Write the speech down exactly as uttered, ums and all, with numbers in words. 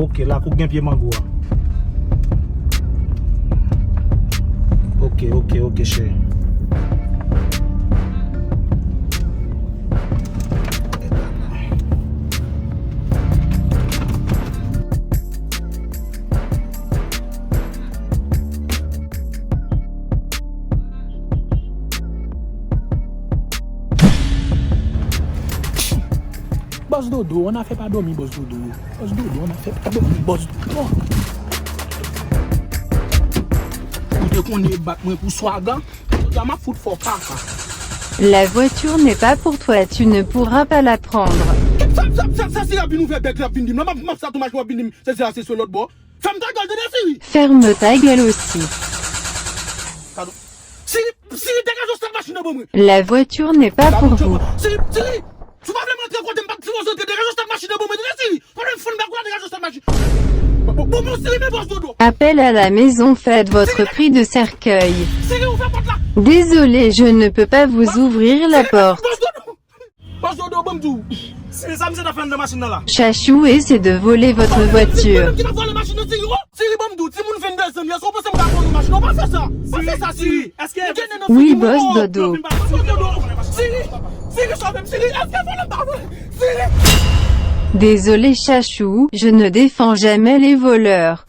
Ok, lakou gen pye mango a. Ok, ok, ok, cheri. Bòs Dodo, annafè pa dòmi, Bòs Dodo. Bòs Dodo, annafè pa dòmi, Bòs Dodo. Ou te konnen bat mwen pou swaga, jodi a m ap fout fè w kaka. La voiture n'est pas pour toi, tu ne pourras pas la prendre. Sa, sa, sa, sa, se ap vin ouvè bèk li ap vin di m la, m ap, m ap sa tou machin w ap vin di m, se, se a, se sou lòt bò. Fèm ta gèl, tande, Siri. Ferme ta gueule aussi. Padon. Siri, Siri, degaje w sèt machin nan ban mwen. La voiture n'est pas pour vous. Siri, Siri, si w pa vle m antre kote m pa t sipoze antre, degaje w sèt machin nan ban mwen, tande, Siri. Pa vle m fann bèk ou la, degaje w sèt machin. Bon, bon, bon, bon, Siri, men Bòs Dodo. Appel à la maison, faites votre cri de cercueil. Siri, ouvè pòt la. Désolé, je ne peux pas vous ouvrir la porte. Bòs Dodo. Bòs Dodo, ban m di w. Siri, sa misye ta fè anndan machin nan la? Chachou essaie de voler votre voiture. Siri, ban m di w, timoun venndez an, èske w panse m ka vòlè machin nan? Ou pa fè sa. Pa fè sa, Siri. Èske... Ou gen nan figi mwen. Oui, Bòs Dodo. Bòs Dodo. Siri, Siri, sove m, Siri. Èske vòlè m pa vòlè? Siri. Désolé, Chachou, je ne défends jamais les voleurs.